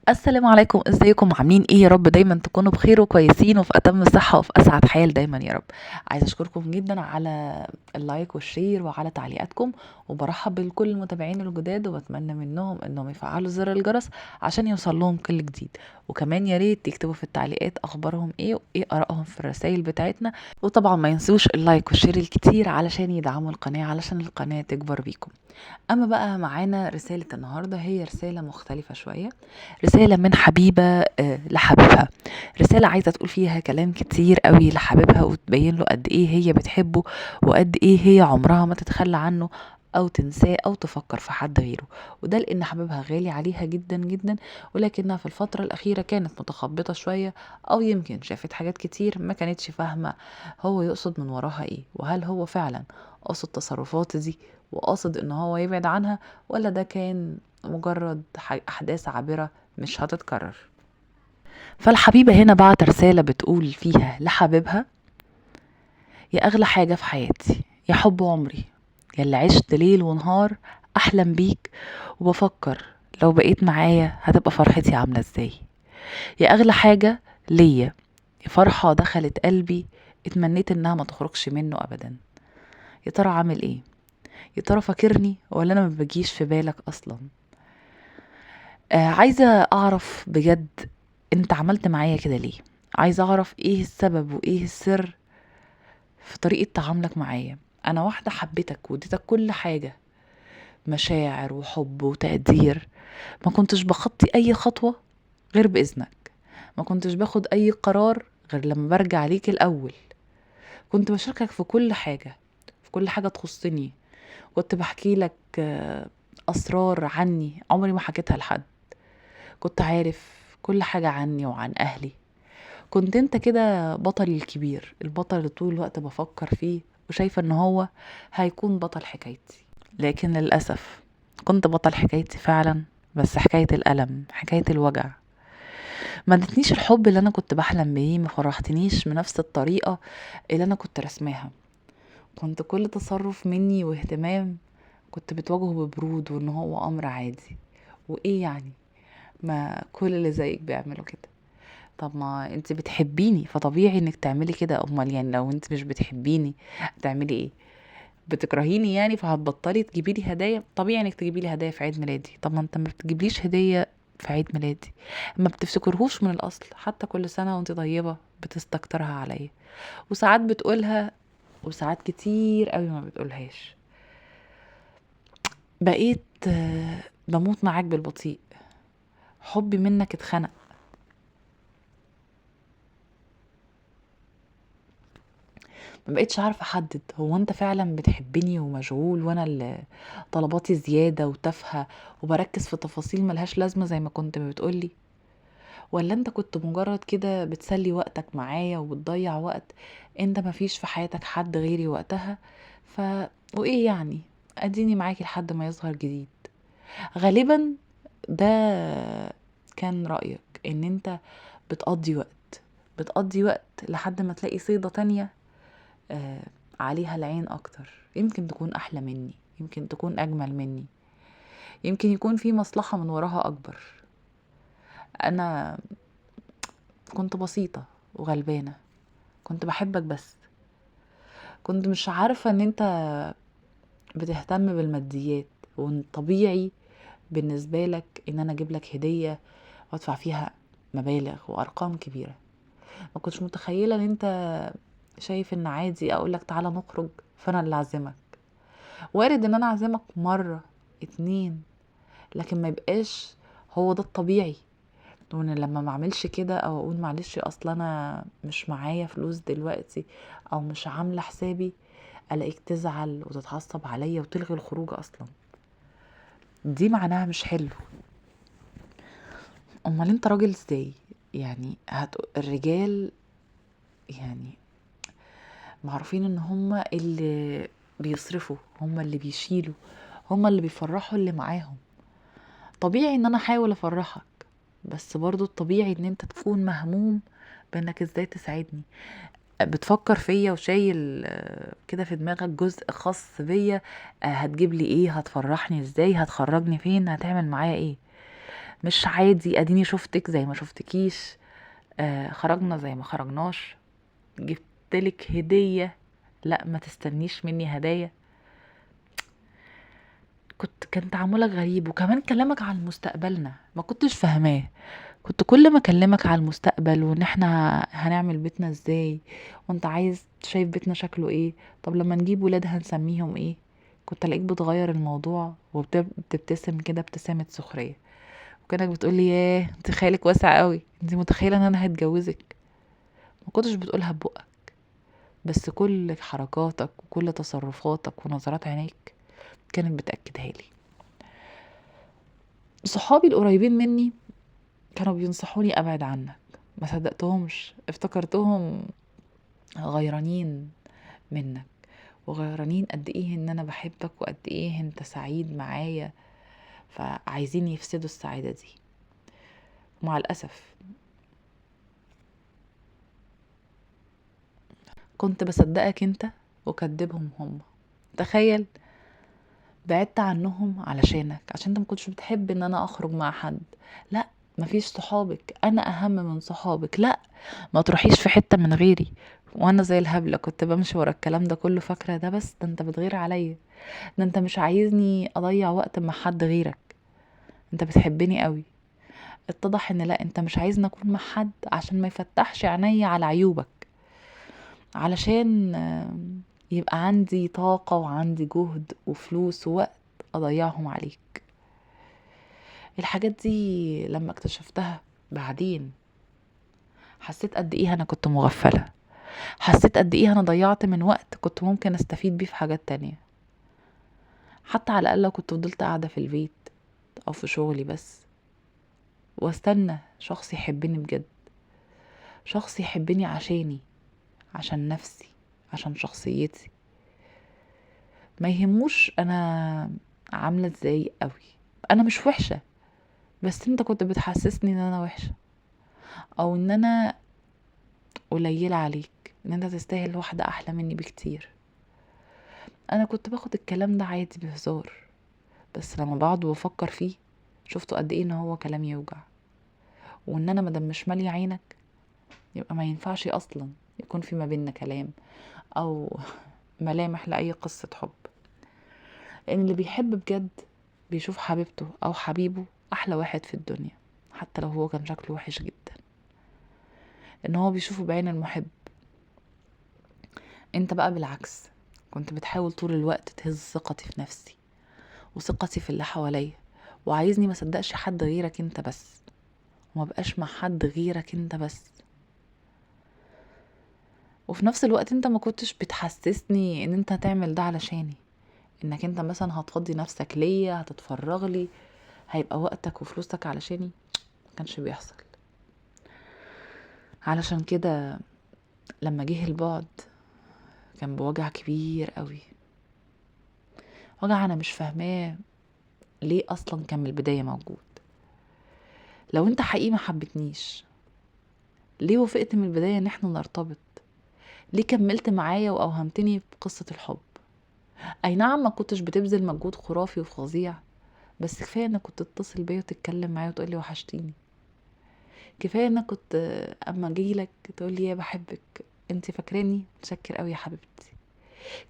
السلام عليكم، ازيكم؟ عاملين ايه؟ يا رب دايما تكونوا بخير وكويسين وفي اتم صحة وفي اسعد حال دايما يا رب. عايزه اشكركم جدا على ال like وال share وعلى تعليقاتكم، وبرحب بكل المتابعين الجداد وبتمنى منهم انهم يفعلوا زر الجرس عشان يوصل لهم كل جديد. وكمان يا ريت يكتبوا في التعليقات اخبارهم ايه وايه ارائهم في الرسائل بتاعتنا، وطبعا ما ينسوش ال like وال share الكتير علشان يدعموا القناة، علشان القناة تكبر بيكم. اما بقى معانا رسالة النهاردة، هي رسالة مختلفة شوية، رسالة من حبيبة لحبيبها. رسالة عايزة تقول فيها كلام كتير قوي لحبيبها وتبين له قد ايه هي بتحبه وقد ايه هي عمرها ما تتخلى عنه او تنساه او تفكر في حد غيره، وده لان حبيبها غالي عليها جدا جدا، ولكنها في الفترة الاخيرة كانت متخبطة شوية، او يمكن شافت حاجات كتير ما كانتش فاهمة هو يقصد من وراها ايه، وهل هو فعلا قصد تصرفات دي وقاصد ان هو يبعد عنها، ولا ده كان مجرد احداث عابرة مش هتتكرر. فالحبيبة هنا بعت رسالة بتقول فيها لحبيبها: يا اغلى حاجة في حياتي، يا حب عمري، يا اللي عشت ليل ونهار احلم بيك وبفكر لو بقيت معايا هتبقى فرحتي عاملة ازاي، يا اغلى حاجة ليا، يا فرحة دخلت قلبي اتمنيت انها ما تخرجش منه ابدا. يا ترى عامل ايه؟ يا ترى فاكرني ولا انا ما بجيش في بالك اصلا؟ عايزة اعرف بجد انت عملت معايا كده ليه، عايزة اعرف ايه السبب وايه السر في طريقة تعاملك معايا. انا واحدة حبيتك واديتك كل حاجة، مشاعر وحب وتقدير، ما كنتش بخطي اي خطوة غير بإذنك، ما كنتش باخد اي قرار غير لما برجع ليك الاول، كنت بشاركك في كل حاجة، في كل حاجة تخصني، كنت بحكي لك اسرار عني عمري ما حكيتها لحد، كنت عارف كل حاجة عني وعن اهلي، كنت انت كده بطلي الكبير، البطل اللي طول الوقت بفكر فيه وشايفة ان هو هيكون بطل حكايتي. لكن للأسف كنت بطل حكايتي فعلا، بس حكاية الألم، حكاية الوجع. ما ادتنيش الحب اللي انا كنت بحلم بيه، ما فرحتنيش بنفس الطريقة اللي انا كنت رسماها، كنت كل تصرف مني واهتمام كنت بتواجهه ببرود وان هو امر عادي، وايه يعني ما كل اللي زيك بيعملوا كده، طب ما انت بتحبيني فطبيعي انك تعملي كده، امال يعني لو انت مش بتحبيني هتعملي ايه؟ بتكرهيني يعني فهتبطلي تجيبي لي هدايا؟ طبيعي انك تجيبي لي هدايا في عيد ميلادي، طب ما انت ما بتجيبليش هديه في عيد ميلادي، ما بتفتكرهوش من الاصل، حتى كل سنه وانت طيبه بتستكترها عليا، وساعات بتقولها وساعات كتير قوي ما بتقولهاش. بقيت بموت معاك بالبطيء، حبي منك اتخنق، ما بقيتش عارفة احدد هو انت فعلا بتحبني ومشغول وانا اللي طلباتي زيادة وتافهة وبركز في تفاصيل ملهاش لازمة زي ما كنت بتقولي، ولا انت كنت مجرد كده بتسلي وقتك معايا وبتضيع وقت انت مفيش في حياتك حد غيري وقتها، وايه يعني اديني معاكي لحد ما يظهر جديد. غالبا ده كان رأيك، ان انت بتقضي وقت لحد ما تلاقي صيدة تانية عليها العين اكتر، يمكن تكون احلى مني، يمكن تكون اجمل مني، يمكن يكون في مصلحة من وراها اكبر. انا كنت بسيطة وغلبانة، كنت بحبك بس كنت مش عارفة ان انت بتهتم بالماديات، وان طبيعي بالنسبة لك ان انا اجيب لك هدية وادفع فيها مبالغ وارقام كبيرة. ما كنتش متخيلة ان انت شايف ان عادي اقول لك تعالى نخرج فانا اللي اعزمك، وارد ان انا اعزمك مرة 2، لكن ما يبقاش هو ده الطبيعي. وان لما ما اعملش كده او اقول معلش اصل انا مش معايا فلوس دلوقتي او مش عامله حسابي، الاقيك تزعل وتتعصب عليا وتلغي الخروج اصلا، دي معناها مش حلو. امال انت راجل ازاي؟ يعني الرجال معروفين ان هم اللي بيصرفوا، هم اللي بيشيلوا، هم اللي بيفرحوا اللي معاهم. طبيعي ان انا احاول افرحك، بس برضو الطبيعي ان انت تكون مهموم بانك ازاي تساعدني، بتفكر فيا وشايل كده في دماغك جزء خاص بيا، هتجيب لي ايه، هتفرحني ازاي، هتخرجني فين، هتعمل معايا ايه. مش عادي اديني شفتك زي ما شفتكيش، خرجنا زي ما خرجناش، جبتلك هدية، لا ما تستنيش مني هدايا. كان تعاملك غريب، وكمان كلامك عن مستقبلنا ما كنتش فاهماه. كنت كل ما اكلمك على المستقبل وان احنا هنعمل بيتنا ازاي، وانت عايز شايف بيتنا شكله ايه، طب لما نجيب ولاد هنسميهم ايه، كنت الاقيك بتغير الموضوع وبتبتسم كده ابتسامة سخرية، وكانك بتقولي ياه انت خيالك واسع قوي، انت متخيلة ان انا هتجوزك. ما كنتش بتقولها ببقك، بس كل حركاتك وكل تصرفاتك ونظرات عينيك كانت بتأكدها لي. صحابي القريبين مني كانوا بينصحوني ابعد عنك، ما صدقتهمش، افتكرتهم غيرانين منك وغيرانين قد ايه ان انا بحبك وقد ايه انت سعيد معايا، فعايزين يفسدوا السعادة دي. ومع الأسف كنت بصدقك انت وكذبهم هم. تخيل بعدت عنهم علشانك، عشان انت ما كنتش بتحب ان انا اخرج مع حد. لا مفيش صحابك، انا اهم من صحابك، لا ما تروحيش في حتة من غيري. وانا زي الهبلة كنت بمشي ورا الكلام ده كله، فاكرة ده بس ده انت بتغير عليا، ده انت مش عايزني اضيع وقت مع حد غيرك، انت بتحبني قوي. اتضح ان لا، انت مش عايزني اكون مع حد عشان ما يفتحش عينيا على عيوبك، علشان يبقى عندي طاقة وعندي جهد وفلوس ووقت اضيعهم عليك. الحاجات دي لما اكتشفتها بعدين حسيت قد ايه انا كنت مغفلة، حسيت قد ايه انا ضيعت من وقت كنت ممكن استفيد بيه في حاجات تانية. حتى على الاقل لو كنت فضلت قاعدة في البيت او في شغلي بس، واستنى شخص يحبني بجد، شخص يحبني عشاني، عشان نفسي، عشان شخصيتي، ما يهموش انا عاملة ازاي قوي، انا مش وحشة، بس انت كنت بتحسسني ان انا وحشة او ان انا قليلة عليك، ان انت تستاهل واحدة احلى مني بكتير. انا كنت باخد الكلام ده عادي بهزار، بس لما بقعد وافكر فيه شفته قد ايه ان هو كلام يوجع، وان انا مادام مش مالية عينك يبقى ما ينفعش اصلا يكون في ما بيننا كلام او ملامح لأي قصة حب. لان اللي بيحب بجد بيشوف حبيبته او حبيبه احلى واحد في الدنيا، حتى لو هو كان شكله وحش جدا، ان هو بيشوفه بعين المحب. انت بقى بالعكس كنت بتحاول طول الوقت تهز ثقتي في نفسي وثقتي في اللي حواليا، وعايزني ما صدقش حد غيرك انت بس، وما بقاش مع حد غيرك انت بس. وفي نفس الوقت انت ما كنتش بتحسسني ان انت هتعمل ده علشاني، انك انت مثلا هتفضي نفسك ليا، هتتفرغ لي، هيبقى وقتك وفلوسك علشاني، ما كانش بيحصل. علشان كده لما جه البعد كان بوجع كبير قوي، وجع انا مش فاهماه ليه اصلا كان من البداية موجود. لو انت حقيقي ما حبتنيش ليه وافقت من البداية ان احنا نرتبط؟ ليه كملت معايا واوهمتني بقصة الحب؟ اي نعم ما كنتش بتبذل مجهود خرافي وفظيع، بس كفاية انك كنت تتصل بيا وتتكلم معايا وتقولي وحشتيني، كفاية انك كنت اما اجيلك تقولي يا بحبك، انت فاكراني، متشكر قوي يا حبيبتي.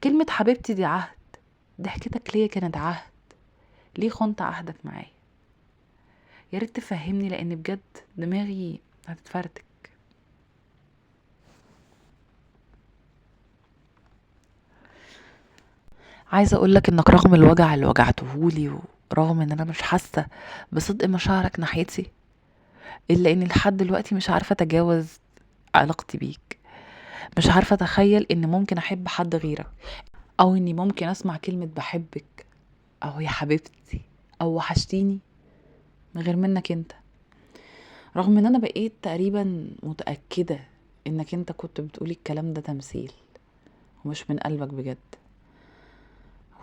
كلمة حبيبتي دي عهد، ضحكتك ليا كانت عهد، ليه خنت عهدك معايا؟ يا ريت تفهمني لان بجد دماغي هتتفرتك. عايزة اقولك انك رغم الوجع اللي وجعتهولي ورغم ان انا مش حاسة بصدق مشاعرك ناحيتي، الا اني لحد دلوقتي مش عارفة اتجاوز علاقتي بيك، مش عارفة اتخيل ان ممكن احب حد غيرك، او اني ممكن اسمع كلمة بحبك او يا حبيبتي او وحشتيني من غير منك انت. رغم ان انا بقيت تقريبا متأكدة انك انت كنت بتقولي الكلام ده تمثيل ومش من قلبك بجد،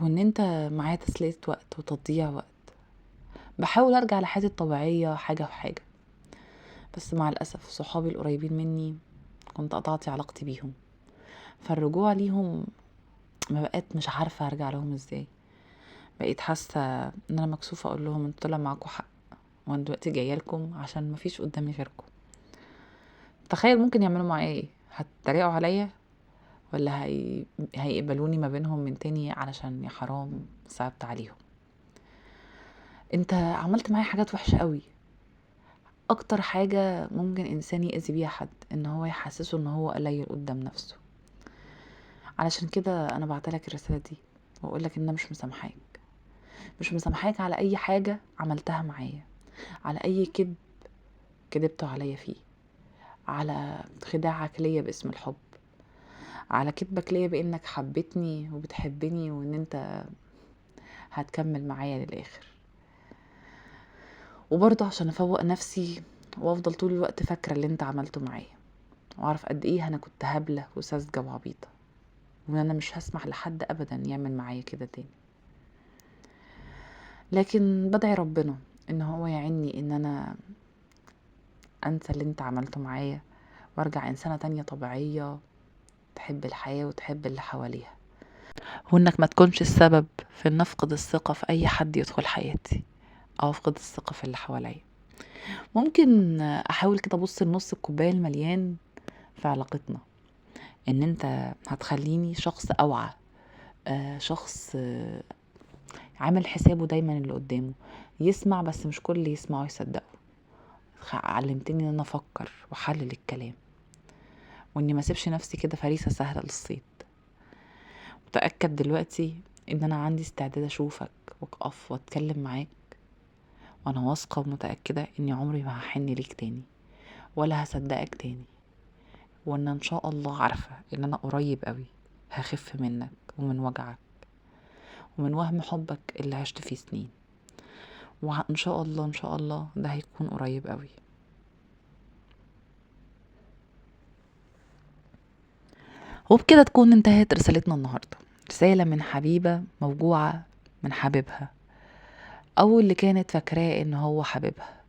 وان انت معايا تسلية وقت وتضييع وقت. بحاول ارجع لحياتي الطبيعية حاجة في حاجة، بس مع الأسف صحابي القريبين مني كنت قطعت علاقتي بيهم، فالرجوع ليهم ما بقيت مش عارفة ارجع لهم ازاي. بقيت حاسة ان انا مكسوفة اقول لهم انتوا طلع معاكوا حق، وانا دلوقتي جاية لكم عشان مفيش قدامي غيركم. تخيل ممكن يعملوا معايا ايه؟ هتريقوا عليا ولا هيقبلوني ما بينهم من تاني علشان يا حرام صعبت عليهم؟ انت عملت معايا حاجات وحشة قوي. اكتر حاجة ممكن انسان يأذي بيها حد ان هو يحسسه ان هو قليل قدام نفسه. علشان كده انا بعتلك الرسالة دي واقولك ان انا مش مسامحاك، مش مسامحاك على اي حاجة عملتها معايا، على اي كذب كذبته عليا فيه، على خداعك ليا باسم الحب، على كذبك ليا بانك حبتني وبتحبني وان انت هتكمل معايا للاخر. وبرضه عشان افوق نفسي وافضل طول الوقت فاكرة اللي انت عملته معايا، واعرف قد ايه انا كنت هبلة وساذجة وعبيطة، وان انا مش هسمح لحد ابدا يعمل معايا كده تاني. لكن بدعي ربنا ان هو يعني ان انا انسى اللي انت عملته معايا وارجع انسانة تانية طبيعية تحب الحياة وتحب اللي حواليها، وانك ما تكونش السبب في ان افقد الثقة في اي حد يدخل حياتي او افقد الثقة في اللي حواليا. ممكن احاول كده ابص لنص الكوباية المليان في علاقتنا، ان انت هتخليني شخص اوعى، شخص عامل حسابه دايما اللي قدامه، يسمع بس مش كل اللي يسمعه يصدقه. علمتني ان انا افكر واحلل الكلام، واني ما اسيبش نفسي كده فريسة سهلة للصيد. متأكد دلوقتي ان انا عندي استعداد اشوفك واقف واتكلم معاك، وانا واثقة ومتأكدة اني عمري ما هحن ليك تاني ولا هصدقك تاني، وان ان شاء الله عارفة ان انا قريب قوي هخف منك ومن وجعك ومن وهم حبك اللي عشت فيه سنين، وان شاء الله ان شاء الله ده هيكون قريب قوي. وبكده تكون انتهت رسالتنا النهاردة، رسالة من حبيبة موجوعة من حبيبها، او اللي كانت فاكراه ان هو حبيبها.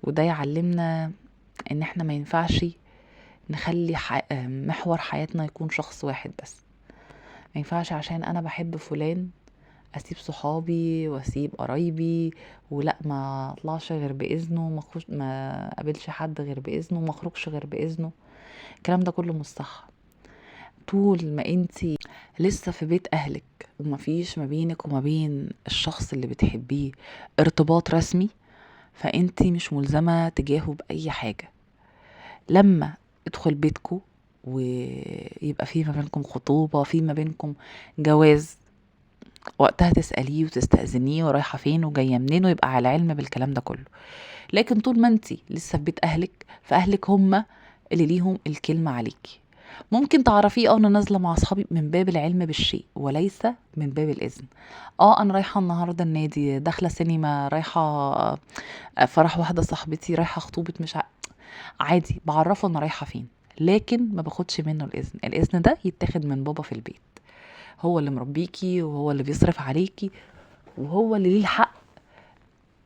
وده يعلمنا ان احنا ما ينفعش نخلي محور حياتنا يكون شخص واحد بس. ما ينفعش عشان انا بحب فلان اسيب صحابي واسيب قرايبي، ولا ما اطلعش غير باذنه، ما اقابلش حد غير باذنه، ما اخرجش غير باذنه. الكلام ده كله مش صح. طول ما انتي لسه في بيت اهلك ومفيش ما بينك وما بين الشخص اللي بتحبيه ارتباط رسمي، فانتي مش ملزمة تجاهه بأي حاجة. لما ادخل بيتكو ويبقى في ما بينكم خطوبة، في ما بينكم جواز، وقتها تسأليه وتستأذنيه ورايحة فين وجاية منين، ويبقى على علم بالكلام ده كله. لكن طول ما انتي لسه في بيت اهلك، فاهلك هم اللي ليهم الكلمة عليكي. ممكن تعرفيه انا نازلة مع اصحابي من باب العلم بالشيء وليس من باب الاذن. انا رايحة النهاردة النادي، داخلة سينما، رايحة فرح واحدة صاحبتي، رايحة خطوبة، مش عادي بعرفه انا رايحة فين، لكن ما باخدش منه الاذن. الاذن ده يتاخد من بابا في البيت، هو اللي مربيكي وهو اللي بيصرف عليكي وهو اللي ليه الحق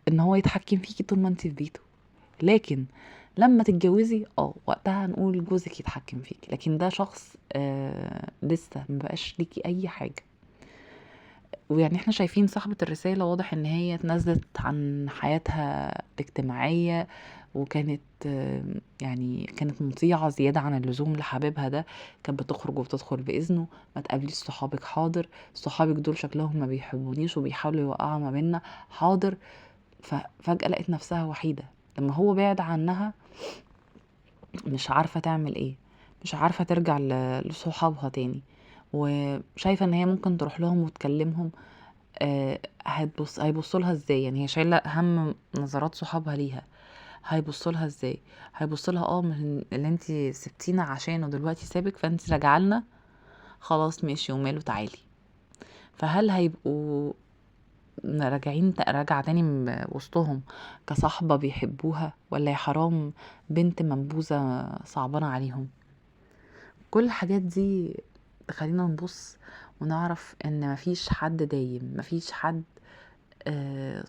ان هو يتحكم فيكي طول ما انت في بيته. لكن لما تتجوزي وقتها هنقول جوزك يتحكم فيكي، لكن ده شخص لسه ما بقاش ليكي اي حاجة. ويعني احنا شايفين صاحبة الرسالة واضح ان هي اتنازلت عن حياتها الاجتماعية، وكانت يعني كانت مطيعة زيادة عن اللزوم لحبيبها ده، كانت بتخرج وبتدخل بإذنه، ما تقابليش صحابك، حاضر، صحابك دول شكلهم ما بيحبونيش وبيحاولوا يوقعوا ما بيننا، حاضر. ففجأة لقيت نفسها وحيدة لما هو بعد عنها، مش عارفة تعمل ايه، مش عارفة ترجع لصحابها تاني، وشايفة ان هي ممكن تروح لهم وتكلمهم، هيبصوا لها ازاي؟ يعني هي شايلة هم نظرات صحابها ليها، هيبصوا لها ازاي؟ هيبصوا لها من اللي انتي سبتينا عشانه دلوقتي سابك، فانتي راجعه لنا، خلاص ماشي وماله تعالي. فهل هيبقوا راجعين راجعه تاني وسطهم كصاحبه بيحبوها، ولا يا حرام بنت منبوذه صعبانه عليهم؟ كل الحاجات دي تخلينا نبص ونعرف ان مفيش حد دايم، مفيش حد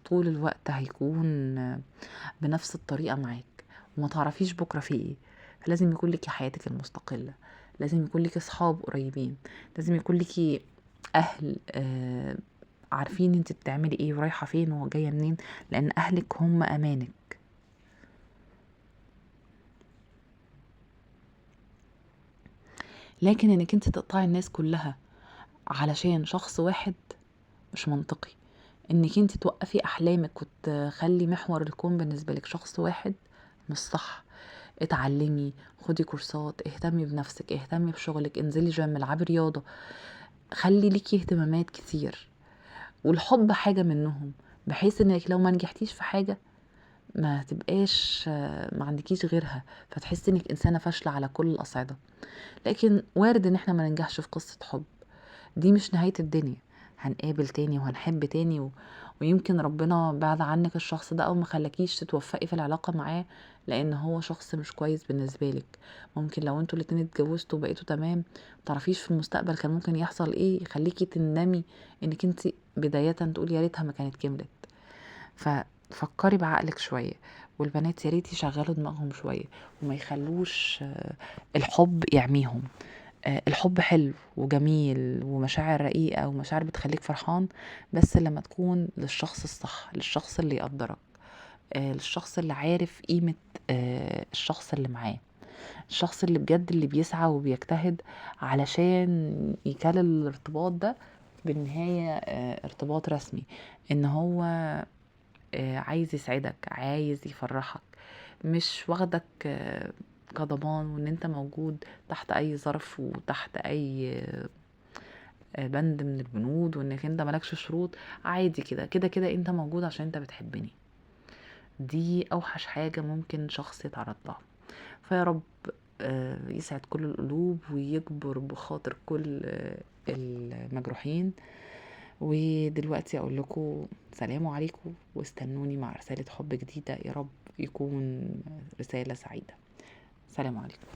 طول الوقت هيكون بنفس الطريقة معاك، وما تعرفيش بكرة في ايه. فلازم يكون لك حياتك المستقلة، لازم يكون لك اصحاب قريبين، لازم يكون لك اهل عارفين انت بتعملي ايه ورايحة فين وجاية منين، لان اهلك هم امانك. لكن انك انت تقطعي الناس كلها علشان شخص واحد مش منطقي. انك انت توقفي احلامك وتخلي محور الكون بالنسبة لك شخص واحد مش صح. اتعلمي، خدي كورسات، اهتمي بنفسك، اهتمي بشغلك، انزلي جيم، العبي رياضة، خلي ليكي اهتمامات كتير، والحب حاجة منهم، بحيث انك لو ما نجحتيش في حاجة ما تبقاش ما عندكيش غيرها، فتحسي انك انسانة فاشلة على كل الأصعدة. لكن وارد ان احنا ما ننجحش في قصة حب، دي مش نهاية الدنيا، هنقابل تاني وهنحب تاني، ويمكن ربنا بعد عنك الشخص ده او ما خلاكيش تتوفقي في العلاقة معاه لان هو شخص مش كويس بالنسبة لك. ممكن لو انتوا الاتنين اتجوزتوا وبقيتوا تمام، متعرفيش في المستقبل كان ممكن يحصل ايه يخليكي تندمي انك انت بداية تقولي يا ريتها ما كانت كملت. ففكري بعقلك شوية، والبنات يا ريت يشغلوا دماغهم شوية وما يخلوش الحب يعميهم. الحب حلو وجميل ومشاعر رقيقة ومشاعر بتخليك فرحان، بس لما تكون للشخص الصح، للشخص اللي يقدرك، للشخص اللي عارف قيمة الشخص اللي معاه، الشخص اللي بجد اللي بيسعى وبيجتهد علشان يكلل الارتباط ده بالنهاية ارتباط رسمي، ان هو عايز يسعدك، عايز يفرحك، مش واخدك كضمان وان انت موجود تحت اي ظرف وتحت اي بند من البنود، وانك انت مالكش شروط، عادي كده كده كده انت موجود عشان انت بتحبني. دي اوحش حاجة ممكن شخص يتعرض لها. فيا رب يسعد كل القلوب ويجبر بخاطر كل المجروحين. ودلوقتي اقول لكم سلام عليكم، واستنوني مع رسالة حب جديدة، يا رب يكون رسالة سعيدة. سلام عليكم.